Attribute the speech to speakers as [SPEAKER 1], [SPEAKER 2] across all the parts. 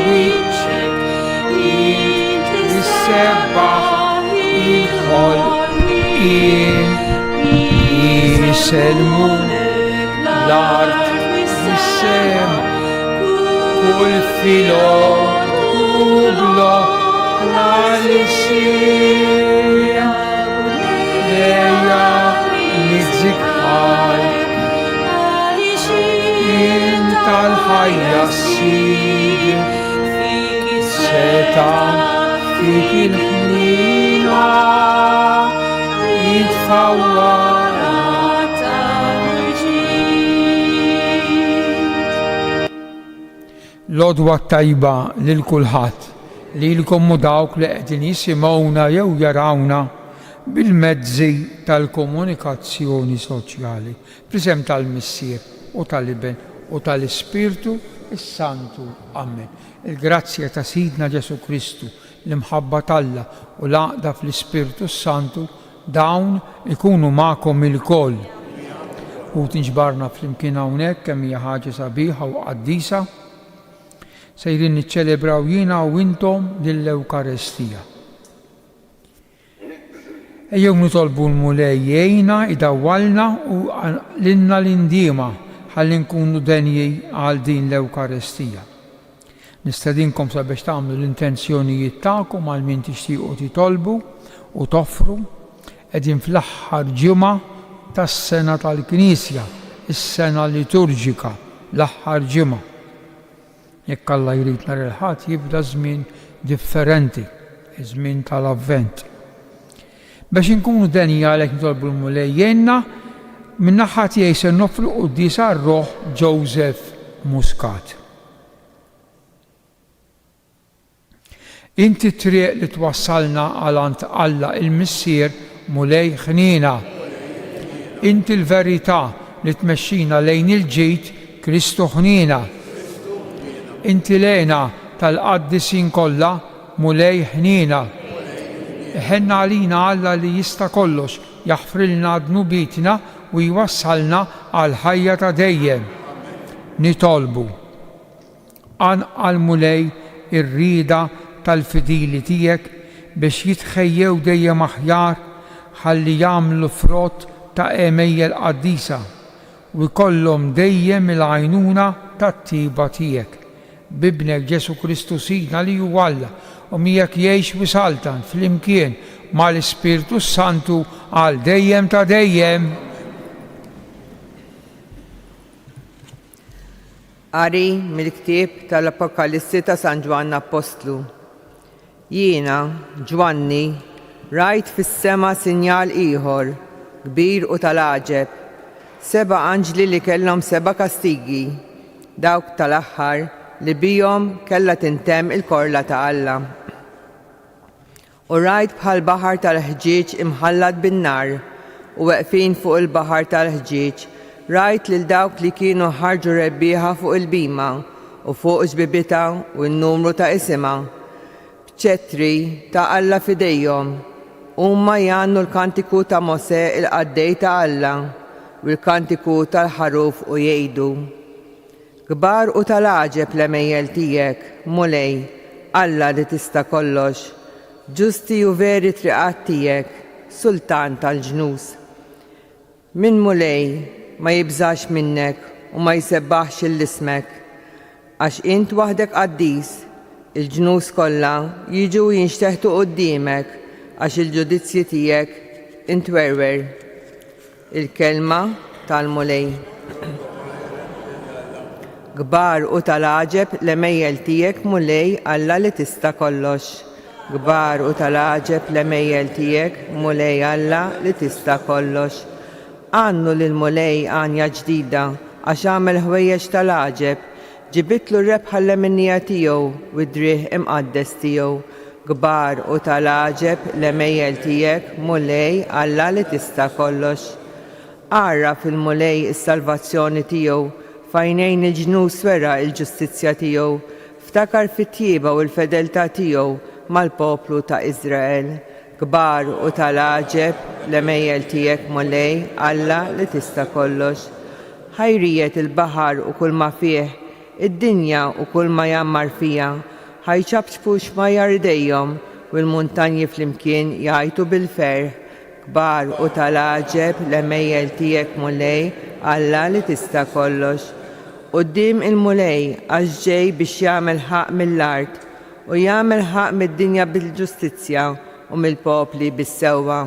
[SPEAKER 1] wiċċek, int issebbaħ il-ħolqien. Jisellmulek l-art mis-sema, kull filgħodu bl-oħra l-isien. Ejja nizzik ħaj, int tal-ħajja sid, seta fik il-ħnina, jitfawwar. L-għodwa t-tajba lil kulħadd, lilkom u dawk li qegħdin jisimgħuna jew jarawna bil-mezzi tal-komunikazzjoni soċjali. Fl-isem tal-Missier u tal-Iben u tal-Ispirtu s-Santu. Amen. Il-grazzja ta' Sidna Ġesù Kristu, l-imħabba t'Alla u l-għaqda fl-Ispirtu s-Santu Dawn ikunu magħkom ilkoll. Ħuti nġbarna flimkien hawnhekk kemm hija ħaġa sabiħa u qaddisa. Sejrin niċċelebraw jiena u intom lill-Ewkarestija. Ejjew nitolbu l-Mulej jgħinna, idawwalna u lilna l-indiema ħalli nkunu denji għal din l-Ewkarestija. Nistedinkom sabiex tagħmlu l-intenzjonijiet tagħkom għal min tixtiequ titolbu u toffru. Qegħdin fl-aħħar ġimgħa tas-sena tal-Knisja, is-sena liturġika, l-aħħar ġimgħa. Jekk Alla jrid nhar il-Ħadd jibda żmien differenti, iż-żmien tal-Avvent. Biex inkunu denji għalhekk nitolbu l-Mulej jgħinna, min-naħa tiegħi se noffri quddiesa għar-ruħ Joseph Muscat. Inti t-triq li twassalna għal għand Alla il-Missier, Mulej ħniena. Inti l-verità li tmexxina lejn il-ġid, Kristu ħniena. Inti l-hena tal-qaddisin kollha, Mulej ħniena. Iħenn għalina Alla li jista' kollox, jaħfrilna dnubietna u jwassalna għall-ħajja ta' dejjem. Nitolbu. Qanqal Mulej ir-rieda tal-fidili tiegħek biex jitħejjew dejjem aħjar ħalli jagħmlu frott ta' għemejjel qaddisa u jkollhom dejjem il-għajnuna tat-tjieba tiegħek. B'Ibnek Ġesù Kristu Sidna li hu Alla u miegħek jgħix u jsaltan flimkien mal-Ispirtu s-Santu għal dejjem ta' dejjem.
[SPEAKER 2] Qari mill-ktieb tal-Apokalissi ta' San Ġwann Appostlu. Jiena, Ġwanni, rajt fis-sema sinjal ieħor, kbir u tal-għaġeb, seba' anġli li kellhom seba' kastigi, dawk tal-aħħar li bihom kellha tintemm il-korla ta' Alla. U rajt bħal baħar tal-ħġieġ imħallat bin-nar, u weqfin fuq il-baħar tal-ħġieġ rajt lil dawk li kienu ħarġu rebbieħa fuq il-bhima u fuq xbibitha u n-numru ta' isimha, b'ċettri ta' Alla f'idejhom. Huma jgħannu l-kantiku ta' Mosè il-qaddej ta' Alla u l-kantiku tal-Ħaruf u jgħidu, Kbar u tal-għaġeb l-għemejjel tiegħek, Mulej, Alla li tista' kollox. Ġusti u veri t-triqat tiegħek, Sultan tal-ġnus. Min, Mulej, ma jibżax minnek u ma jsebbaħx 'l ismek? Għax int waħdek qaddis, il-ġnus kollha jiġu u jinxteħtu quddiemek għax il-ġudizzji tiegħek intwerwer. Il-Kelma tal-Mulej. Kbar u tal-għaġeb l-għemejjel tiegħek, Mulej, Alla li tista' kollox. Kbar u tal-għaġeb l-għemejjel tiegħek, Mulej Alla li tista' kollox. Għannu lill-Mulej għanja ġdida, għax għamel ħwejjeġ tal-għaġeb, ġibidtlu r-rebħa l-leminija tiegħu u d-driegħ imqaddes tiegħu. Kbar u tal-għaġeb l-għemejjel tiegħek, Mulej, Alla li tista' kollox. Għarraf il-Mulej is-salvazzjoni tiegħu, f'għajnejn il-ġnus wera l-ġustizzja tiegħu. Ftakar fit-tjieba u l-fedeltà tiegħu mal-poplu ta' Iżrael. Kbar u tal-għaġeb l-għemejjel tiegħek, Mulej, Alla li tista' kollox. Ħa jriegħed il-baħar u kulma fih, id-dinja u kulma jgħammar fiha. Ħa jċapċpu x-xmajjar idejhom, u l-muntanji flimkien jgħajtu bil-ferħ, Kbar u tal-għaġeb l-għemejjel tiegħek Mulej, Alla li tista' kollox. Quddiem il-Mulej, għax ġej biex jagħmel ħaqq mill-art, u jagħmel ħaqq mid-dinja bil-ġustizzja u mill-popli bis-sewwa.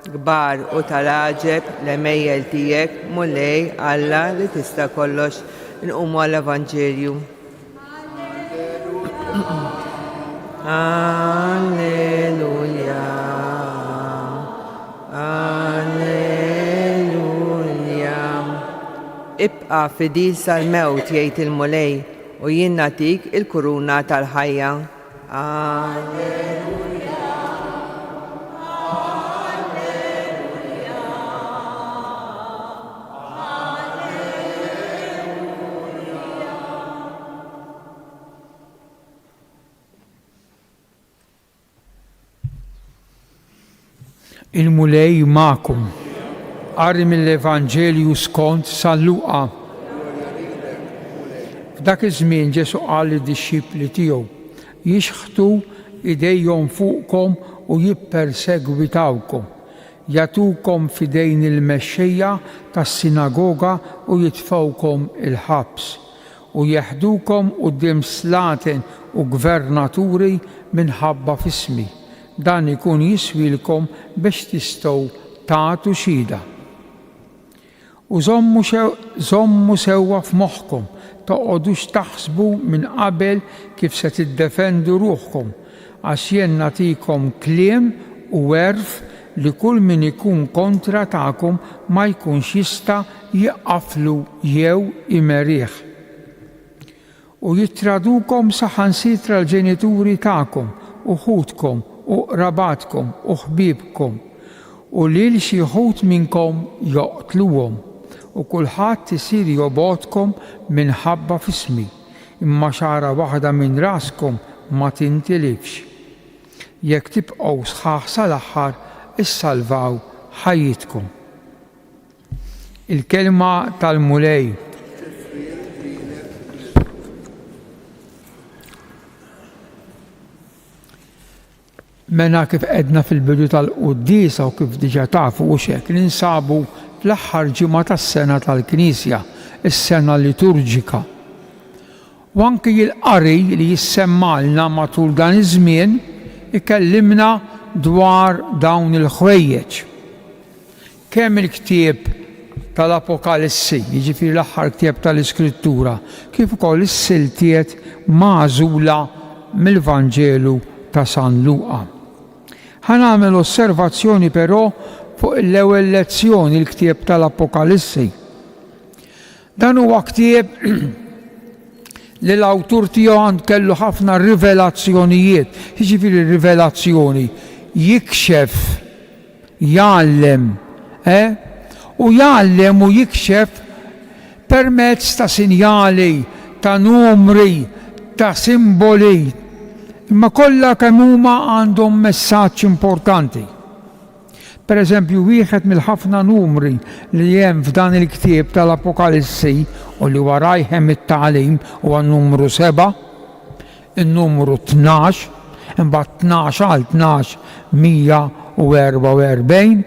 [SPEAKER 2] Kbar u tal-għaġeb l-għemejjel tiegħek, Mulej, Alla li tista' kollox. Inqumu għall-Evanġelju. Alleluja. Alleluja. Ibqa' fidil sal-mewt, jgħid il-Mulej, u jien nagħtik il-kuruna tal-ħajja. Alleluja. Alleluja.
[SPEAKER 1] Il-Mulej magħkom. Qari mill-Evanġelju skont San Luqa. F'dak iż-żmien Ġesù qal lid-dixxipli tiegħu, Jixħtu idejhom fuqkom u jippersegwitawkom, jagħtukom f'idejn il-mexxejja tas-sinagoga u jitfgħukom il-ħabs, u jeħdukom quddiem slaten u gvernaturi minħabba f'ismi. Dan ikun jiswielkom biex tistgħu tagħtu xhieda. U żommu żommu sewwa f'moħħkom, toqgħodux taħsbu minn qabel kif se tiddefendu ruħkom, għax jien nagħtikom kliem u għerf li kull min ikun kontra tagħkom ma jkunx jista' jieqaflu jew imerih. U jittradukom saħansitra l-ġenituri tagħkom u ħutkom u qrabatkom u ħbiebkom, u lil xi wħud minnkom joqtluhom, u kulħadd isir jobgħodkom minħabba f'ismi, imma xagħra waħda minn raskom ma tintilifx. Jekk tibqgħu sħaħ sal-aħħar, issalvaw ħajjitkom. Il-kelma tal-Mulej. Mela kif għedna fil-bidu tal-quddiesa u kif diġà tafu hux hekk, ninsabu fl-aħħar ġimgħa tas-sena tal-Knisja, is-sena liturġika. U anki l-qari li jissemmalna matul dan iż-żmien ikellimna dwar dawn il-ħwejjeġ. Kemm il-ktieb tal-Apokalissi, jiġifieri l-aħħar ktieb tal-Iskrittura, kif ukoll is-siltiet magħżula mill-Vanġelu ta' San Luqa. Ħa nagħmel osservazzjoni però fuq l-ewwel lezzjoni, il-ktieb tal-Apokalissi. Dan huwa ktieb li l-awtur tiegħu għand kellu ħafna rivelazzjonijiet, jiġifieri rivelazzjoni, jikxef Jgħallem, eh? U jgħallem u jikxef permezz ta' sinjali, ta' numri, ta' simboli, imma kollha kemm huma għandhom messaġġ importanti. Per eżempju, wieħed mill-ħafna numri li hemm f'dan il-ktieb tal-Apokalissi u li warajh hemm it-tagħlim huwa n-numru sebgħa. In-numru 12, imbagħad 12 għal 12, 144,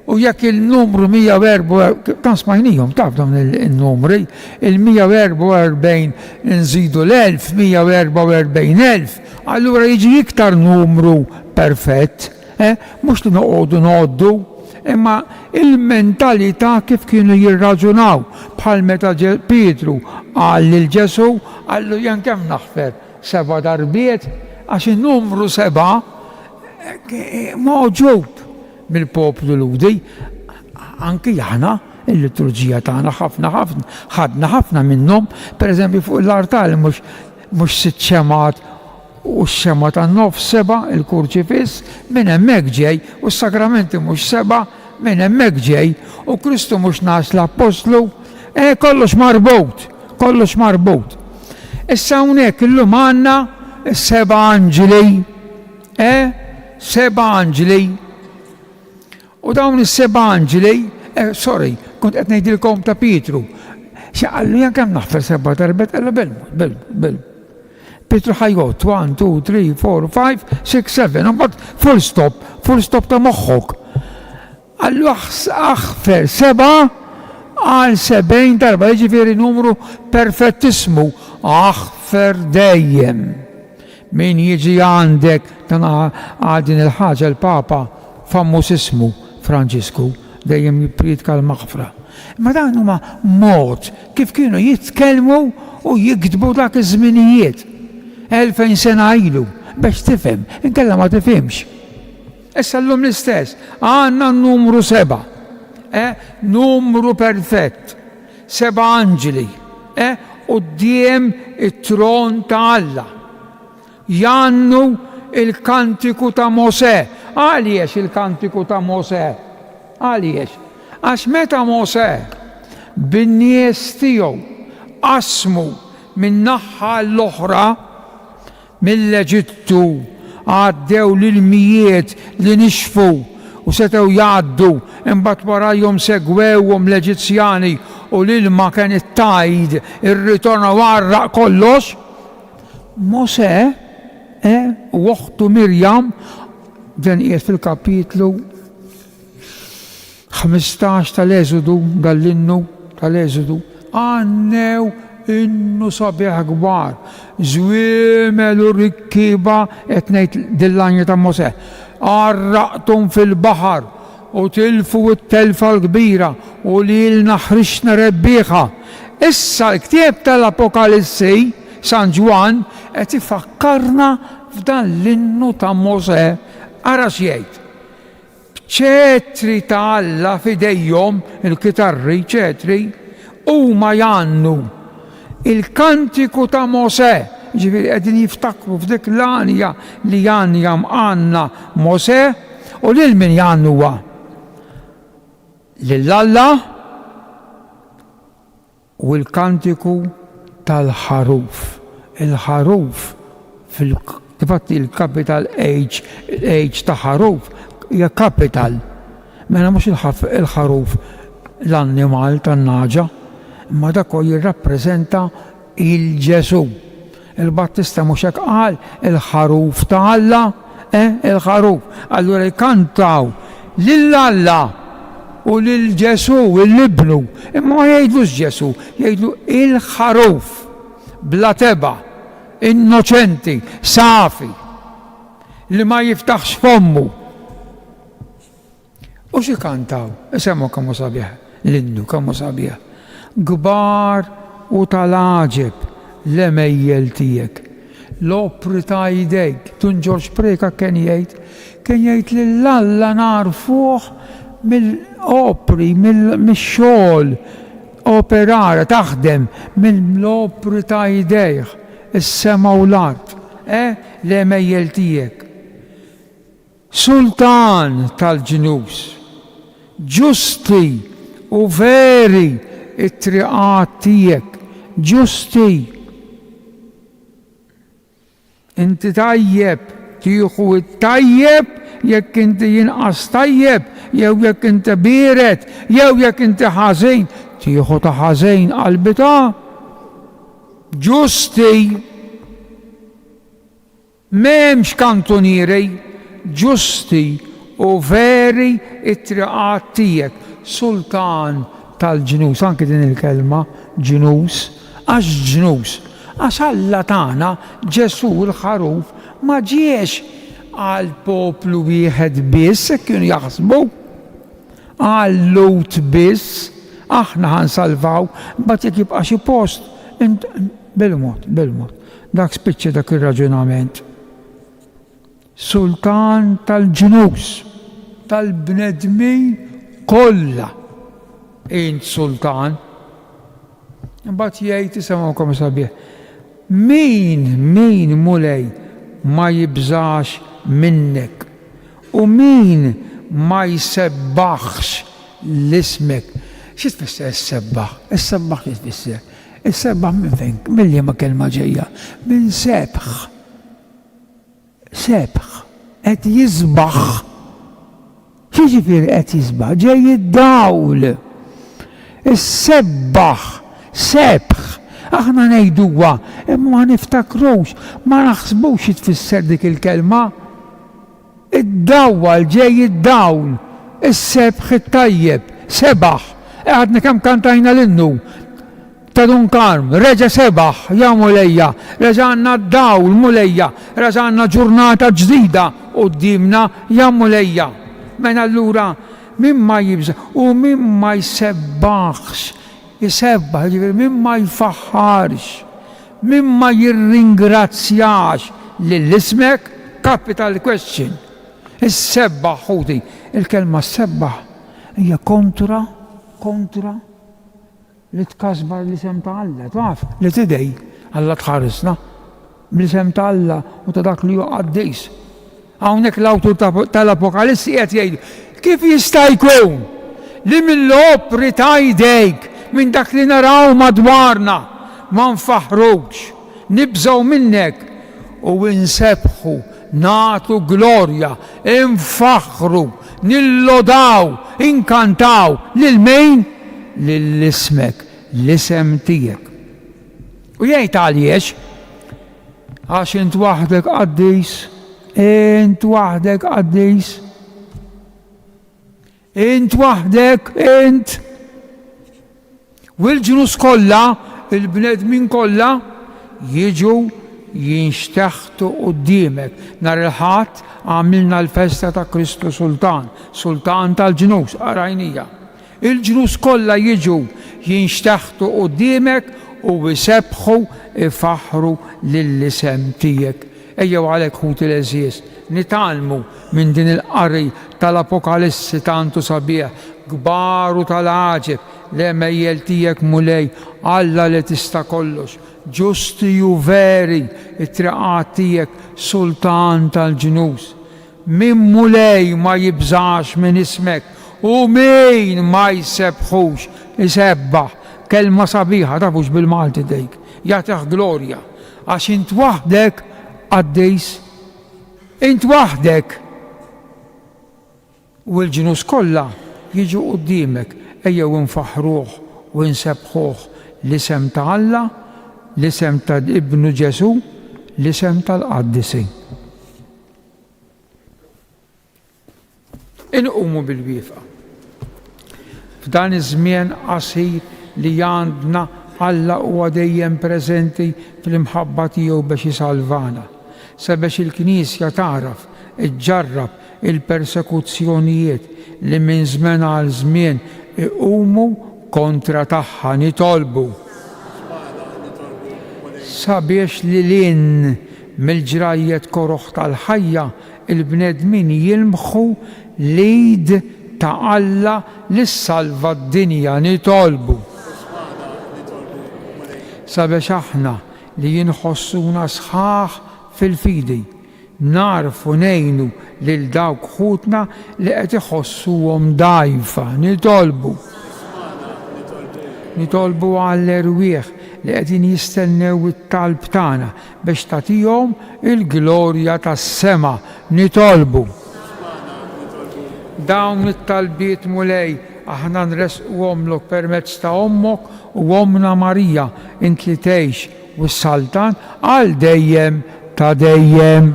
[SPEAKER 1] u jekk il-numru 144, dan smajnihom taf dawn il-numri, il-144 nżidu l-1000, 144,000, allura jiġi iktar numru perfett. Eh, mhux li noqogħdu ngħoddu, imma il-mentalità kif kienu jirraġunaw, bħal meta Pietru qal lil Ġesù, qallu jien kemm naħfer? Seba' darbiet? Għax in-numru seba' eh, mgħoġub mill-poplu Lhudi, anki aħna il-liturġija tagħna ħafna ħafna ħadna ħafna minnhom, pereżempju fuq l-artal mhux mhux sitt xemgħat U x-xemgħa tan-nofs sebgħa, il-kurċifiss, minn hemmhekk ġej, u s-sagramenti mhux sebgħa, minn hemmhekk ġej, u Kristu mhux ngħas l-appostlu, eh, kollox marbut, kollox marbut. Issa hawnhekk illum għandna s-seba' anġli, eh, seba' anġli. U dawn is-seba' anġli, eh, sorry, kont qed ngħidilkom ta' Pietru. Xi qallu jien kemm naħfer seba' darbet, qallu bil, bil, bil. Pietru ħa jgħodd, one, two, three, four, five, six, seven, u mbagħad full stop, full stop ta' moħħok. Qallu aħfer sebgħa għal 70 darba, jiġifieri numru perfettismu, aħfer dejjem. Min jiġi għandek, dan għal din il-ħaġa l-Papa famuż ismu Franġisku dejjem jippriedka l-maħfra. Imma dan huma mod kif kienu jitkellmu u jiktbu dak iż-żminijiet, 2000 sena ilu, biex tifhem, inkella ma tifhimx. Issa llum l-istess, għandna n-numru sebgħa, eh, numru perfett, seba' anġli, eh, quddiem it-tron ta' Alla. Jgħannu il-kantiku ta' Mosè. Għaliex il-kantiku ta' Mosè? Għaliex? Għax meta Mosè bin-nies tiegħu qasmu minn naħa għall-oħra, Mill-Eġittu għaddew l-ilmijiet li nixfu u setgħu jgħaddu, imbagħad warajhom segwewhom l-Eġizzjani u l-ilma kien it-tide irritorna u għarraq kollox. Mosè u oħtu Mirjam, dan qiegħed fil-kapitlu 15 tal-Eżodu, dan l-innu tal-Eżodu, għannew innu sabiħ kbar, żwiemel u rikkieba, qed ngħid din l-għanja ta' Mosè, għarraqthom fil-baħar u tilfu t-telfa l-kbira u lilna ħriġtna rebbieħa. Issa l-ktieb tal-Apokalissi, San Ġwann, qed ifakkarna f'dan l-innu ta' Mosè. Ara x'jgħid. B'ċetri ta' Alla f'idejhom, il-kitarri, ċetri, huma jgħannu il-kantiku ta' Mosè, jiġifieri qegħdin jiftakru f'dik l-għanja li għanja għanna Mosè, u lil min jgħannuha? Lil Alla U l-kantiku tal-ħaruf. Il-ħaruf fil Infatti il-capital H, il-H ta' ħaruf hija capital. Mela mhux il-ħaruf l-annimal tan-nagħġa, imma dak jirrappreżenta il-Ġesù. Il-Battista mhux hekk qal, il-ħaruf ta' Alla, eh, il-ħaruf. Allura jkantaw lil Alla u lil Ġesù, l-Ibnu. Imma ma jgħidlux Ġesù, jgħidlu il-ħaruf, bla tebgħa, innoċenti, safi, li ma jiftaħx fommu. U x'ikantaw? Isemgħu kemm hu sabiħ l-innu, kemm hu sabiħ. Kbar u tal-għaġeb l-għemejjel tiegħek, l-opri ta' jdejk. Dun Ġorġ Preca kien jgħid, kien jgħid lil Alla nagħrfuh mill-opri, mix-xogħol, operare, taħdem, mill-opri ta' jdejh, is-sema u l-art, eh, l-għemejjel tiegħek. Sultan tal-ġnus, ġusti u veri t-triqat tiegħek, ġusti. Inti tajjeb, tieħu t-tajjeb jekk inti inqas tajjeb, jew jekk inti biered, jew jekk inti ħażin, tieħu ta' ħażin qalbi ta' ġusti. M'hemmx kantunieri, ġusti u veri t-triqat tiegħek, Sultan tal-ġnus. Anki din il-kelma, ġnus. Għax ġnus? Għax Alla tagħna, Ġesù l-Ħaruf, ma ġiex għal poplu wieħed biss, hekk kienu jaħsbu, għal Lhud biss, aħna ħa nsalvaw, imbagħad jekk jibqa' xi post, bil-mod, bil-mod. Dak spiċċa dak ir-raġunament. Sultan tal-ġnus, tal-bnedmin kollha. Int sultan. Imbagħad jgħid isimgħu kemm sabiħ. Min, min Mulej ma jibżax minnek u min ma jsebbaħx l-ismek. Xi tfisser issebbaħ? Issebbaħ xi tfisser? Is-sebbaħ minn fejn, minn liema kelma ġejja? Minn sebħ. Sebħ. Qed jisbaħ. X'jiġifieri qed jisbaħ? Ġej id-dawl. Issebbaħ, sebħ. Aħna ngħiduha. Imma ma niftakrux, ma naħsbux xi tfisser dik il-kelma. Iddawwal ġej id-dawl, is-sebħ it-tajjeb, sebaħ. Għadna kemm kantajna l-innu ta' Dun Karm, reġa' sebaħ, ja Mulejja, reġa' għandna d-dawl, Mulejja, reġa' għandna ġurnata ġdida quddiemna, ja Mulejja. Mela allura min ma jibża' u min ma jsebbaħx, isebbaħ, jiġifieri min ma jfaħħarx, Min ma jirringrazzjax lil ismek? Capital question. Issebbaħ, ħuti. Il-kelma ssebbaħ hija kontra, kontra li tkasbar l-isem ta' Alla. Taf li tidgħi, Alla tħarisna bl-isem ta' Alla u ta' dak li hu qaddis. Hawnhekk l-awtur tal-Apokalissi qiegħed jgħid, kif jista' jkun li mill-opri ta' jdejk, minn dak li naraw madwarna, ma nfaħħrukx, nibżgħu minnek u nsebbħu, nagħtu glorja, infaħħru, nillodaw, inkantaw lil min? Lil ismek, l-isem tiegħek. U jgħid għaliex? Għax int waħdek qaddis, int waħdek qaddis. Int waħdek, int. U l-ġnus kollha, il-bnedmin kollha, jiġu jinxteħtu quddiemek. Nhar il-Ħadd għamilna l-festa ta' Kristu Sultan, Sultan tal-ġnus, qrajnija. Il-ġnus kollha jiġu jinxteħtu quddiemek u jsebbħu, ifaħħru lill-isem tiegħek. Ejjew għalhekk, ħuti l-għeżież, nitgħallmu minn din il-qari tal-Apokalissi tant u sabiħ, kbar u tal-għaġeb, l-għemejjel tiegħek, Mulej, Alla li tista' kollox, ġusti u veri t-triqat tiegħek, Sultan tal-ġnus. Min Mulej ma jibżax minn ismek u min ma jsebbħux, isebbaħ, kelma sabiħa tafux bil-Malti dik, jagħtih glorja, għax int waħdek qaddis, int waħdek. U l-ġnus kollha jiġu quddiemek, ejjew infaħħruh u nsebbħuh l-isem ta' Alla, l-isem ta' Ibnu Ġesù, l-isem tal-qaddisin. Inqumu bil-wieqfa. F'dan iż-żmien qasir li għandna Alla huwa dejjem preżenti fl-imħabba tiegħu biex isalvana. Sabiex il-Knisja tagħraf iġġarrab il-persekuzzjonijiet li minn żmen għal żmien iqumu kontra tagħha, nitolbu. Sabiex lil hinn Mill-ġrajjet koroh tal-ħajja, il-bnedmin jilmħu l-id ta' Alla li ssalva d-dinja. Nitolbu. Sabiex aħna li inħossuna sħaħ fil-fidi, nagħrfu ngħinu lil dawk ħutna li qed iħossuhom dgħajfa. Nitolbu. Nitolbu għall-erwieħ li qegħdin jistennew it-talb tagħna biex tagħtihom il-glorja tas-sema. Nitolbu. Dawn it-talbiet, Mulej, aħna nressquhomlok permezz ta' Ommok u Ommna Marija, int li tgħix u ssaltan għal dejjem ta' dejjem.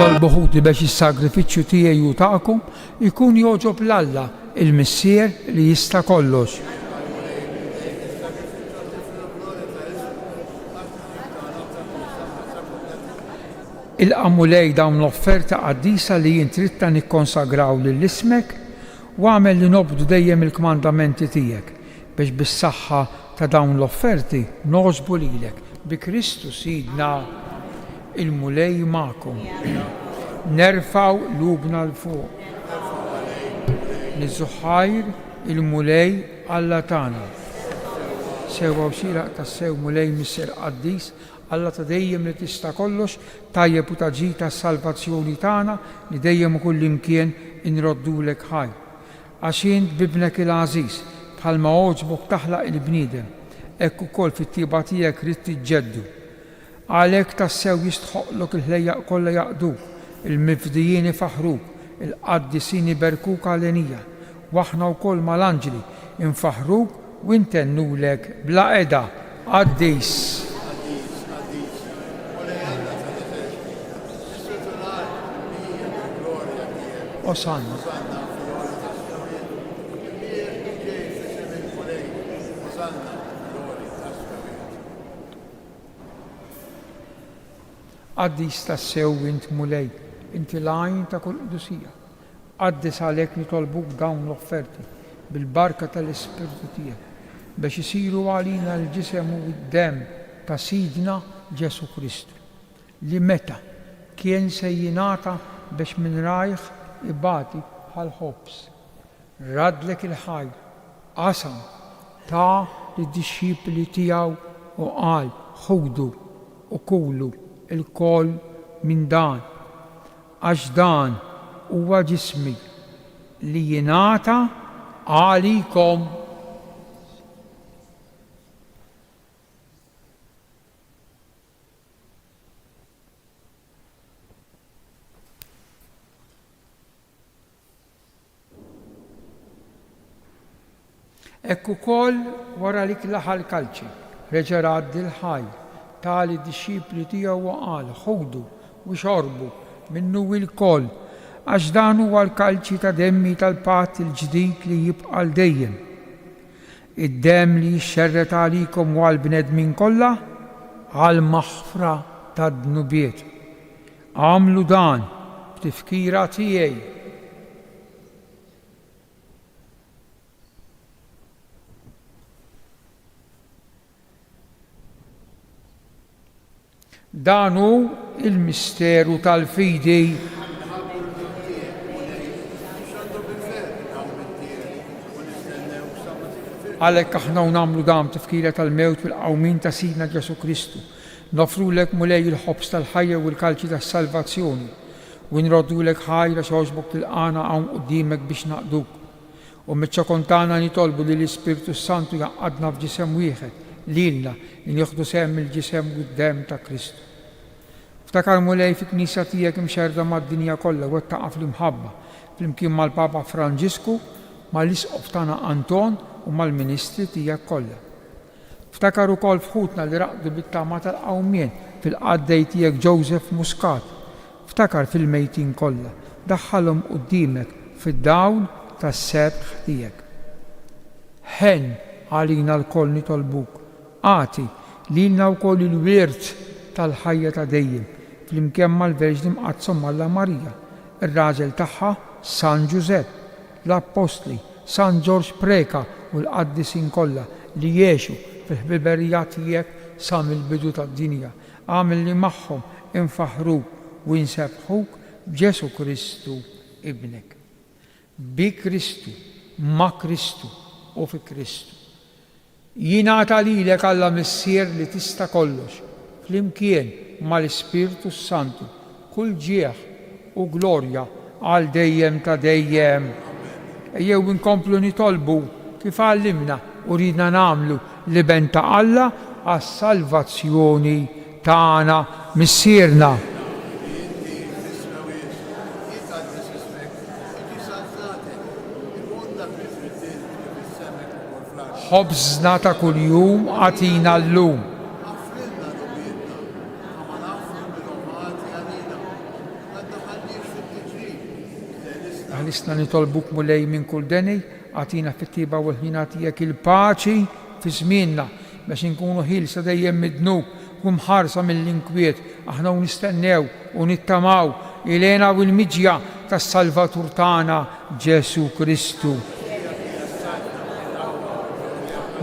[SPEAKER 1] Itolbu ħuti biex is-sagrifiċċju tiegħi u tagħkom ikun jogħġob 'l Alla, il-Missier li jista' kollox. Ilqa' Mulej dawn l-offerti qaddisa li int ridtna nikkonsagraw lil ismek u agħmel li nobdu dejjem il-kmandamenti tiegħek, biex bis-saħħa ta' dawn l-offerti nogħġbu lilek. Bi Kristu Sidna. Il-Mulej magħkom. Nerfgħu qlubna 'l fuq. Niżżu ħajr il-Mulej Alla tagħna. Sewwa u xieraq tassew Mulej Missier Qaddis, Alla ta' dejjem li tista' kollox, tajjeb u ta' ġid għas-salvazzjoni tagħna li dejjem u kullimkien inroddulek ħajr. Għax int b'Ibnek il-għażiż, bħalma għoġbok taħlaq il-bniedem, hekk ukoll fit-tjieba tiegħek ridt iġġeddu. Għalhekk tassew jistħoqqlok il-ħlejjaq kollha jaqduk, il-mifdijin ifaħħruk, il-qaddisin iberkuk għalenija, u aħna wkoll mal-anġli nfaħħruk u ntennulek bla qeda, Qaddis.
[SPEAKER 3] Qaddis, qaddis, Mulej Alla tal-eżerċti, is-sirt u l-art mimlija mill-glorja tiegħek.
[SPEAKER 1] Osanna.
[SPEAKER 3] Osanna fil-għoli tas-smewwiet, imbierek min ġej f'isem il-Mulej, Osanna fil-għoli tas-smewwiet.
[SPEAKER 1] Qaddis tassew int Mulej, inti l-għajn ta' kull qdusija. Qaddis għalhekk nitolbuk dawn l-offerti bil-barka tal-Ispirtu tiegħek, biex isiru għalina l-ġisem u d-demm ta' Sidna Ġesù Kristu, li meta kien se jingħata biex minn rajh ibati bħall-ħobż, raddlek il-ħajr, qasam, ta lid-dixxipli tiegħu u qal, Ħudu u kulu lkoll minn dan, għax dan huwa ġismi li jingħata għalikom. Hekk ukoll wara li klaħa l-kalċi, reġa' radd il-ħajr, ta lid-dixxipli tiegħu u qal, Ħudu u xorbu minnu ilkoll, għax dan huwa l-kalċi ta' demmi tal-patt il-ġdid li jibqa' għal dejjem. Id-demm li jixxerred għalikom u għall-bnedmin kollha għall-maħfra tad-dnubiet. Agħmlu dan b'tifkira tiegħi. Dan hu l-misteru tal-fidi.
[SPEAKER 3] Nħabbu l-mewt tiegħek, Mulej, nxandru bil-ferħ il-qawmien tiegħek, u nistennew sa ma tiġi fil-.
[SPEAKER 1] Għalhekk aħna u nagħmlu dan b'tifkira tal-mewt u l-qawmien ta' Sidna Ġesù Kristu, Noffrulek, Mulej, il-ħobż tal-ħajja u l-kalċi tas-salvazzjoni, u nroddulek ħajr għax għoġbok tilqagħna hawn quddiemek biex naqduk. U miċ-ċokon tagħna nitolbu li l-Ispirtu s-Santu jgħaqqadna f'ġisem wieħed, lilna li nieħdu sehem mill-ġisem u d-demm ta' Kristu. Ftakar, Mulej, fil-Knisja tiegħek imxerrda mad-dinja kollha u wettaqha fl-imħabba, flimkien mal-Papa Franġisku, mal-Isqof tagħna Anton u mal-ministri tiegħek kollha. Ftakar ukoll f'ħutna li raqdu bit-tama tal-qawmien, fil-qaddej tiegħek Joseph Muscat. Ftakar fil-mejtin kollha, daħħalhom quddiemek fid-dawl tas-sebħ tiegħek. Ħenn għalina lkoll nitolbuk, agħti lilna wkoll il-wirt tal-ħajja ta' dejjem, flimkien mal-Verġni Mqaddsa Omm Alla Marija, ir-raġel tagħha San Ġużepp, l-Appostli, San Ġorġ Preca u l-qaddisin kollha li għexu fil-ħbiberija tiegħek sa mill-bidu tad-dinja, agħmel li magħhom infaħħruk u nsebbħuk b'Ġesù Kristu Ibnek. Bi Kristu, ma' Kristu u fi Kristu. Jingħata lilek Alla Missier li tista' kollox, flimkien mal-Ispirtu s-Santu, kull ġieħ u glorja għal dejjem ta' dejjem. Ejjew inkomplu nitolbu kif għallimna u riedna nagħmlu l-Iben ta' Alla għas-salvazzjoni tagħna Missierna.
[SPEAKER 3] Li inti fis-smewwiet, jitqaddes ismek, tiġi saltnatek, ikun dak li trid int kif fis-sema hekk ukoll fl-art.
[SPEAKER 1] Ħobżna ta' kuljum agħtina llum.
[SPEAKER 3] Aħfrilna dnubietna, bħalma naħfru lil huma ħati għalina.
[SPEAKER 1] Aħlisna nitolbuk Mulej minn kull deni, agħtina fit-tjieba u l-ħniena tiegħek il-paċi fi żmienna, biex inkunu ħielsa dejjem mid-dnub u mħarsa mill-inkwiet, aħna u nistennew u nittamaw il-hena u l-miġja tas-Salvatur tagħna Ġesù Kristu.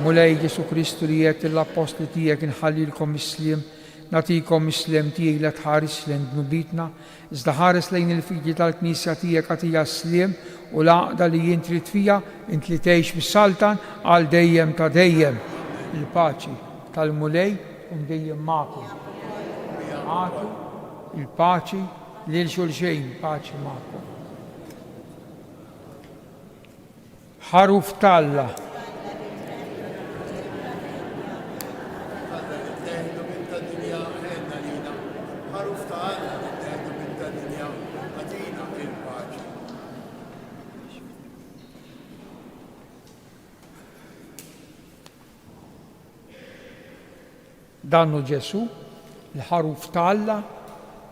[SPEAKER 1] Mulej Ġesù Kristu li għedt lill-appostli tiegħek inħallilkom is-sliem, nagħtikom is-sliem tiegħi la tħarisx lejn dnubietna, Iżda ħares lejn il-fidi tal-Knisja tiegħek agħtiha s-sliem u l-għaqda li int trid fiha, int li tgħix u ssaltan għal dejjem ta' dejjem. Il-paċi tal-Mulej tkun dejjem magħkom. Agħtu l-paċi lil xulxin, paċi magħkom. Ħaruf t'Alla.
[SPEAKER 3] Alla li tneħħi d-dubien tad-dinja, ħenna lina. Ħaruf ta' Alla li tneħħi d-dubien tad-dinja, agħtina il-paċi.
[SPEAKER 1] Dan hu Ġesù, il-Ħaruf ta' Alla,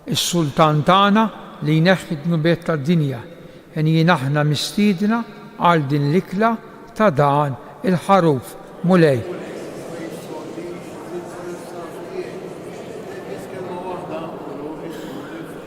[SPEAKER 1] is-Sultan tagħna li jneħħi d-dnubiet tad-dinja. Henjin aħna mistiedna għal din l-ikla ta' dan il-Ħaruf. Mulej.
[SPEAKER 3] Mulej, ma jistħoqqlix li tidħol is-saqaf tiegħi. Tgħid biss kelma waħda u ruħi tkun nifdet.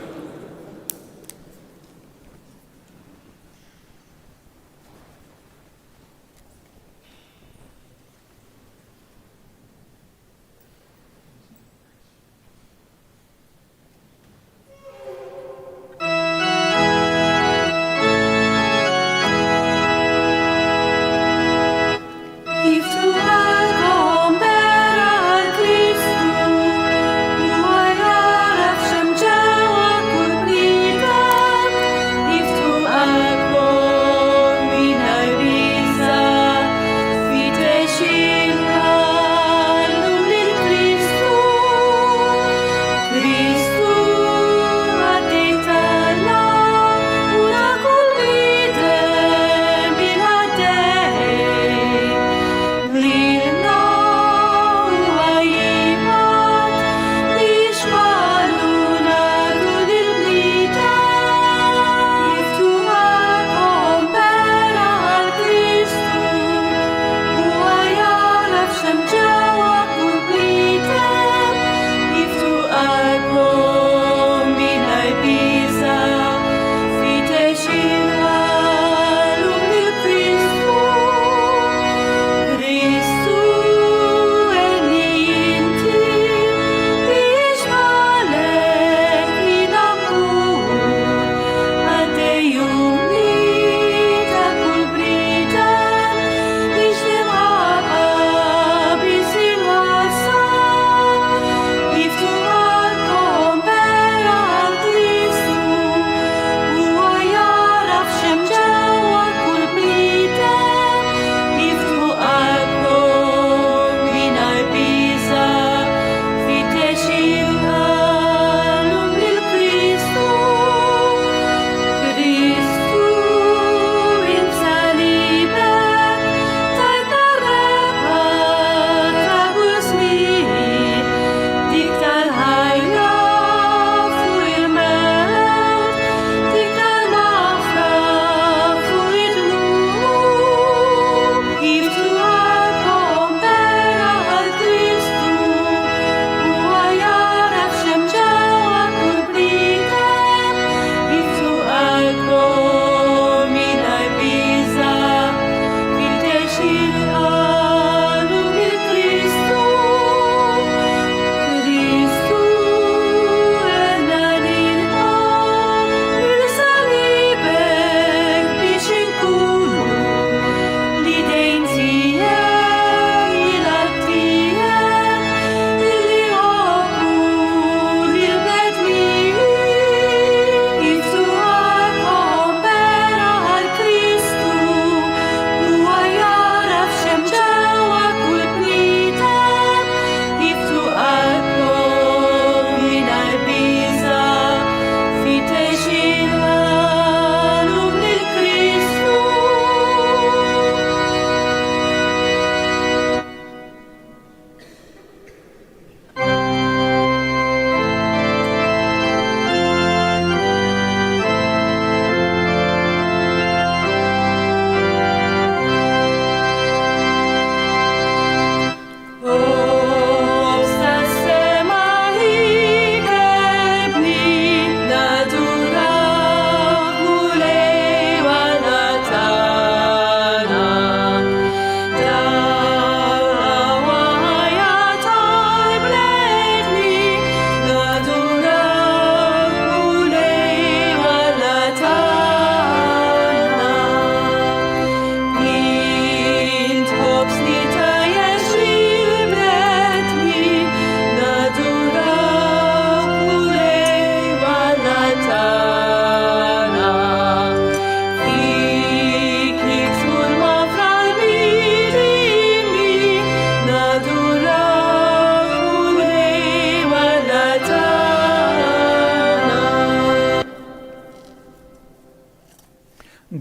[SPEAKER 4] If the world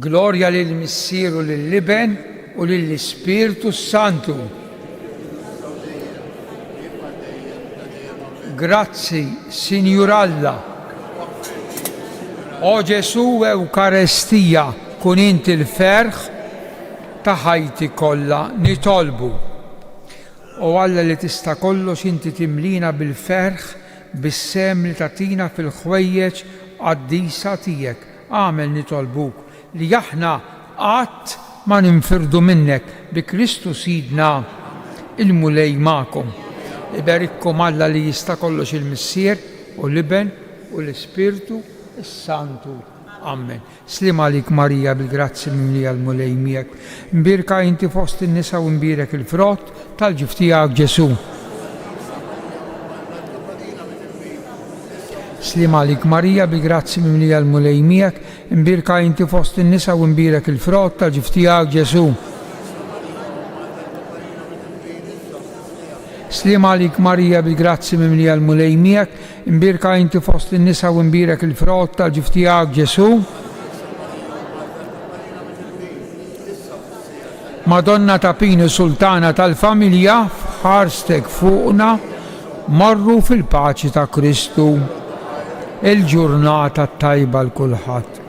[SPEAKER 1] Glorja lill-Missier u lill-Iben u lill-Ispirtu s-Santu. Grazzi, Sinjur Alla. O Ġesù Ewkarestija, kun int il-ferħ ta' ħajti kollha. Nitolbu. O Alla li tista' kollox inti timlina bil-ferħ bis-sehem li tagħtina fil-ħwejjeġ qaddisa tiegħek. Agħmel nitolbuk li aħna qatt ma ninfirdu minnek bi Kristu Sidna il-Mulej magħkom. Iberikkom Alla li jista' kollox il-Missier u l-Iben u l-Ispirtu s-Santu. Ammen. Sliem għalik Marija bil-grazzi mimlija l-Mulej miegħek. Mbierka inti fost in-nisa u mbierek il-frott tal-ġuf tiegħek Ġesù. Sliem għalik Marija, bi grazzi mimlija l-Mulej miegħek, imbierka inti fost in-nisa u imbierek il-frott tal-ġuf tiegħek Ġesù. Sliem għalik Marija, bi grazzi mimlija l-Mulej miegħek, imbierka inti fost in-nisa u imbierek il-frott tal-ġuf tiegħek Ġesù. Madonna ta' Pinu Sultana tal-familja f'ħarstek fuqna morru fil-paċi ta' Kristu. Il-ġurnata t-tajba 'l kulħadd.